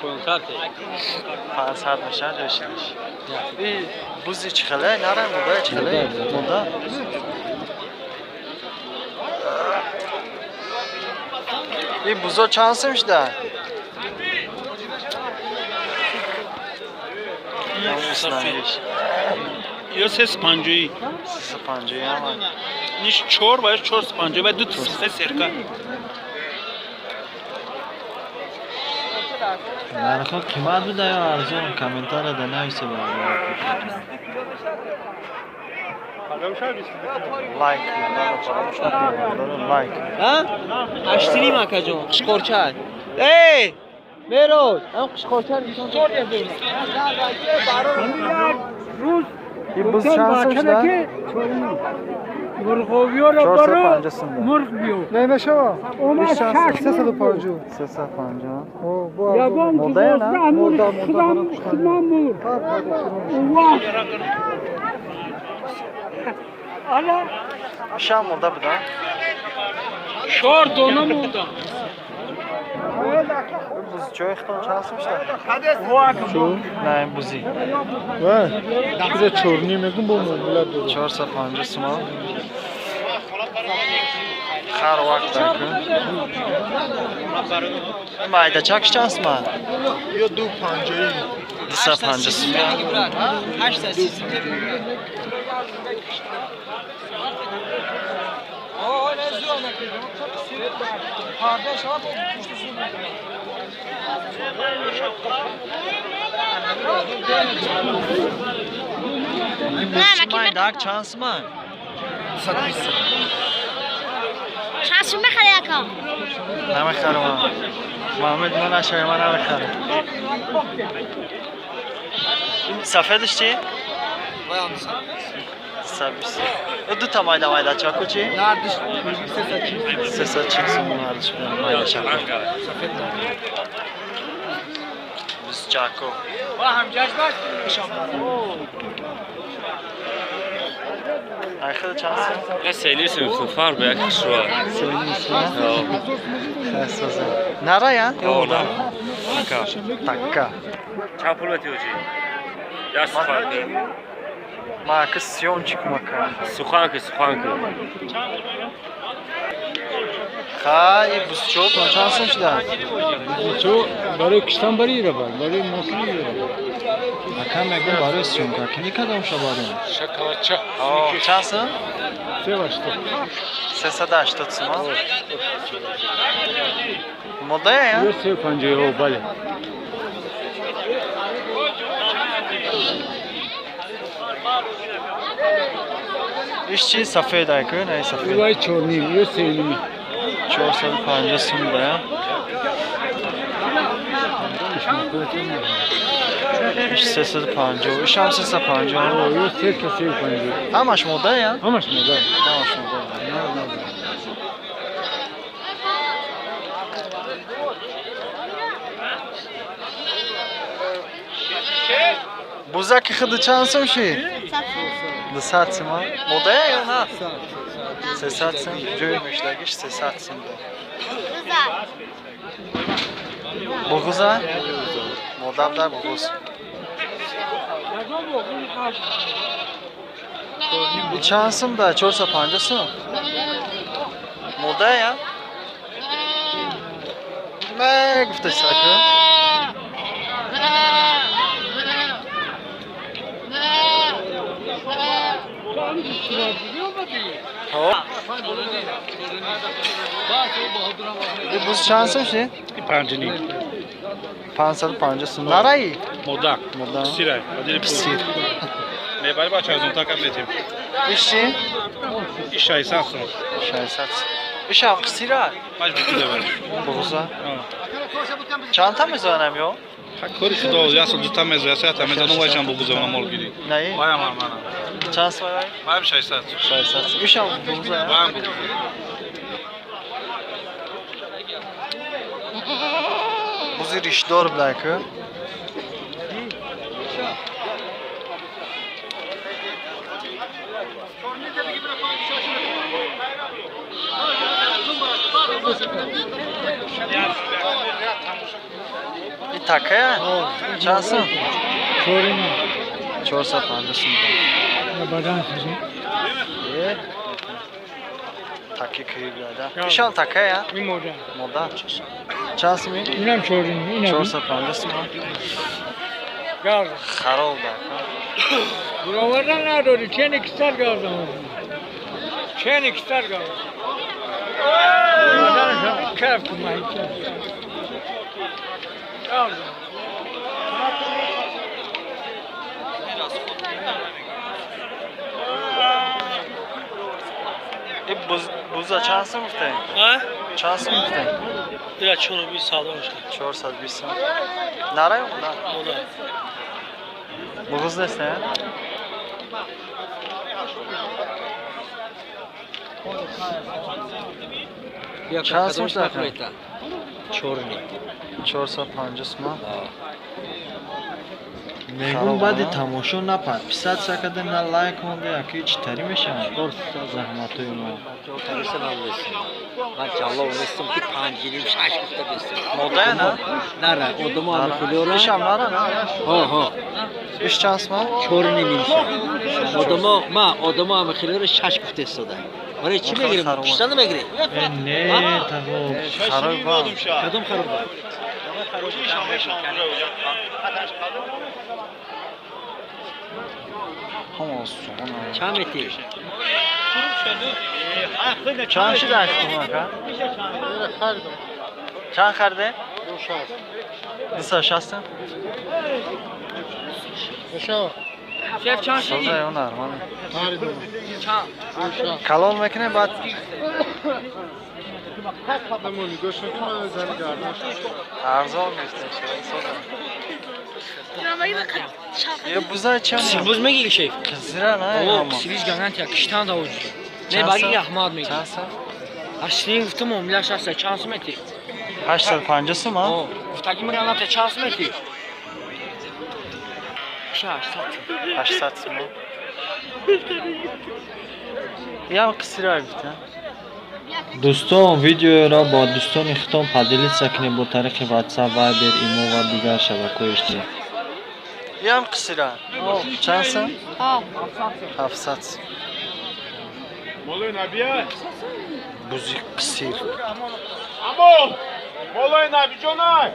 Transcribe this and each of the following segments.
500 мешавад ҷойшидиш. И бузи чӣ хеле? Нара мода чӣ хеле? Мода. И бузо чанд сум шуда? Ё 350. 350 ама. Ниш 4 ва 450 ва ду се серка. Нархҳо қимат буда ё арзон? Комментарияда нависе бародаро. Лайк фаромӯш накунед бародаро, лайк. А? Ҳаштиним акаҷон, қишқорча. Эй! Мероз, ам қишқорча нишон. Рӯз И буз чанд сум шуда? Мурғовиёро баро 450 сум. Мурғ биё. Намешава. Омад шаш 350. 350. Ягон Мода я на? дувоздаҳ мурғ Мода, мода, худам баро куштан. худам мурғ. Вах! Ала Ишам мода буда? чор дона мода. Буз ҷои хитон чанд сум шуда? На, ин бузи. Ва, кида чорни мегум бо муомила дорам. 450 сума. Хар вақт дакун. Ин майдачакш чанд сума? Ё 250. 250 сум. 830. Ин бузи майдак чанд сума? Чанд сум мехарӣ, ака? Намехарам. Муҳаммед, ман нашавӣ, ман намехарам. Ин сафедаш чи? 120. Ду та майда майдачаку чи? 340 сум ҳардуш майдачаку. Бузчаку. Айхел чанд сум? Я сенисим фар ба як хушро. Хасоза. Нара я? О, на. Така. Така. Чанд пул метиҳӣ? Я суханки. Ма ки съёмчик мака. Суханки, суханки. Ха, и бузчо то чанд сум шуда? Бузчо барои киштан бари ира бар, барои мошин ира бар. Ака мегӯм барои съёмка кини кадом ша барем? Шакалача. О, чанд сум? 380. 380 сума. Мода я? Ё 350, бале. Иш чи сафед айку, на сафед. Вай чорним, ё сеним. 450 сум да. Иш 350, ишам 350. Ё 350. Ҳамаш мода я? Ҳамаш мода. Ҳамаш мода. Бузаки худ чанд сум шид? 200 сум. Мода я ё на? 300 сум. Ҷои мешдагиш 300 сум. Буғуза? Мода буда буғуз. Чанд сум да? 450 сум. Мода я? Ме гуфташ саку. Буз чанд сум шид? 5.5. 550 сум. Нараи? Мода. Мода. Писирай. Писир. Мебари бача аз онта кам метем. Иш чи? Иш 600 сум. 600 сум. Ишам қисира? Бач бутуда бар. Буғуза? Чанд та мезанам ё? Ха кори худо, я сол дута мезоя, се та мезанам, вайшам буғуза она мол гири. Наи? Ваям мана. Чанд сум вай? Ваям 600. 600 сум. Ишам буғуза? Ваям буғуза. Бузи ришдор будаку. Ин такая? Чанд сум? 4.5. 450 сум. Бадан хизм. Таки кирида. Ишон такая? Ин мода. Мода. Чанд сум ин? Инам 4.5. Инам. 450 сум. Газ. Хароб да. Буровардан надори, чени кистар газам. Чени кистар газам. Бадан кайф кун Газ. Ин буза чанд сум гуфтем? Чанд сум гуфтем? Ира 420 садон шуд. 420 сум. Нарай на? Мода. Буғуз нест, не? Чанд сум шуд? 4.5. 450 сум. Мегум баъди тамошо на подписаться карда, на лайк монда, яки чӣ тари мешавад? Заҳматҳои мо. Ман ҷаллов нестам ки 5.5 6 гуфта бестам. Модая на? Нара, одамо ҳами хулиёра. Ишам нара на? Ҳо, ҳо. Иш чанд сум? 4.5 иша. Одамо, ма одамо ҳами хулиёра 6 гуфта истода. Барои чӣ мегирем? Киштан намегирем? Не, таво. Хароб ба. Кадом хароб ба? Ҳама суғон. Чанд мети? Чанд шуд айхтум ака? Чанд хариде? 260. Шеф чанд шуд? Соза ё нормал. Калон мекунем баъд арзон мешта соза. Е буза чанд? Сирбуз мегири шеф? Қизира на? О, сирбуз гарантия киштан да оҷи. Не баги Аҳмад меги. Чанд сум? Аслин гуфтам муомилаш ҳаста чанд сум мети? 850 сум, а? О, гуфтаги меганата чанд сум мети? 800. 800 сум. Ям қисира гуфта. Дӯстон, видеоро бо дӯстони худтон поделиться кунед бо тариқи WhatsApp, Viber, Imo ва дигар шабакаҳои иҷтимоӣ. Ям қисира. Чанд сум? 700 сум. Бузи қисир. Молои Набиҷонай!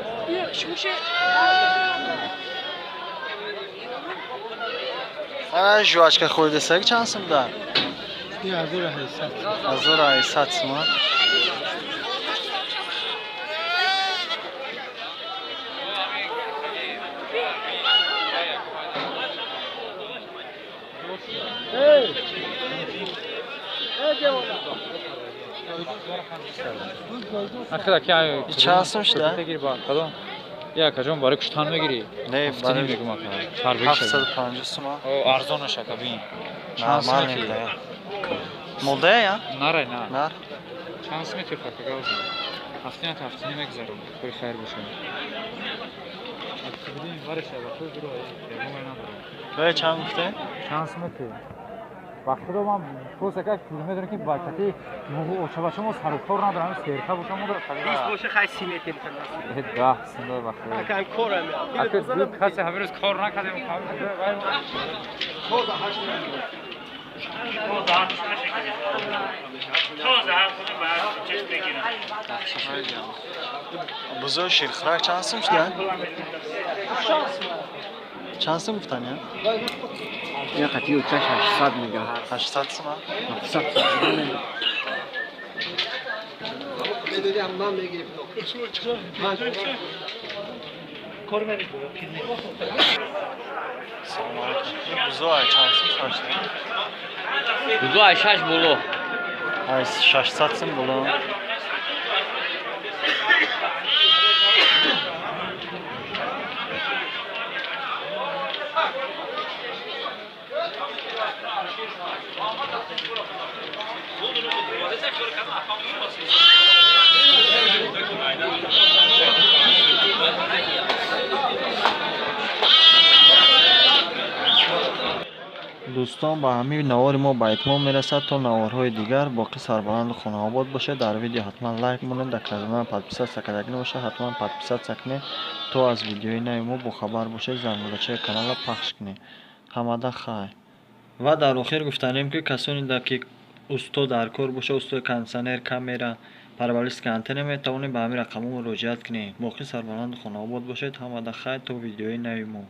Ана жвачка хӯрдасаг чанд сум да? 1800. 1800 сум. Чанд сум шуда? Я каҷон барои куштан мегирӣ? Не, барои мегум ака. 750 сум. О, арзонаш ака бин. Нормал Модая я? Нарай, на. Нар. Чанд сум мети фака гавз? Ҳафтина та ҳафтина мегзарам. Кори хайр бошад. Бибин вараша ба худ дуро ягон надорам. Бе чанд гуфте? Чанд сум мети? Ба худо ман просто как медонам ки баркати очабача мо сарукор надорам, серка бошам мо 20 боша хай 30 метр. 10 сум ба худо. Ака корам. Ака касе ҳамин рӯз кор накардем. Бузои ширхӯрак чанд сум шуда? Чанд сум гуфтан я? Я қатию чаш 800 мега. 800 сум? 700. Салом алейкум. Бузо ай чанд сум шашта? Бузо ай 6 боло. Ай 600 сум боло. Дӯстон, ба ҳамин навори мо ба итмом мерасад. То наворҳои дигар боқӣ сарбаланду хонаобод бошед. Дар видео ҳатман лайк монед, дар канал подписаться кардагӣ набошад, ҳатман подписаться кунед, то аз видеои нави мо бохабар бошед. Зангулачаи каналро пахш кунед. Ҳамада хайр. Ва дар охир гуфтанем, ки касоне ки усто дар кор бошад, устои кондитсионер, камера, параболическая антенна, метавонед ба ҳамин рақамҳо муроҷиат кунед. Боқӣ сарбаланду хонаобод бошед. Ҳамада хайр, то видеои нави мо.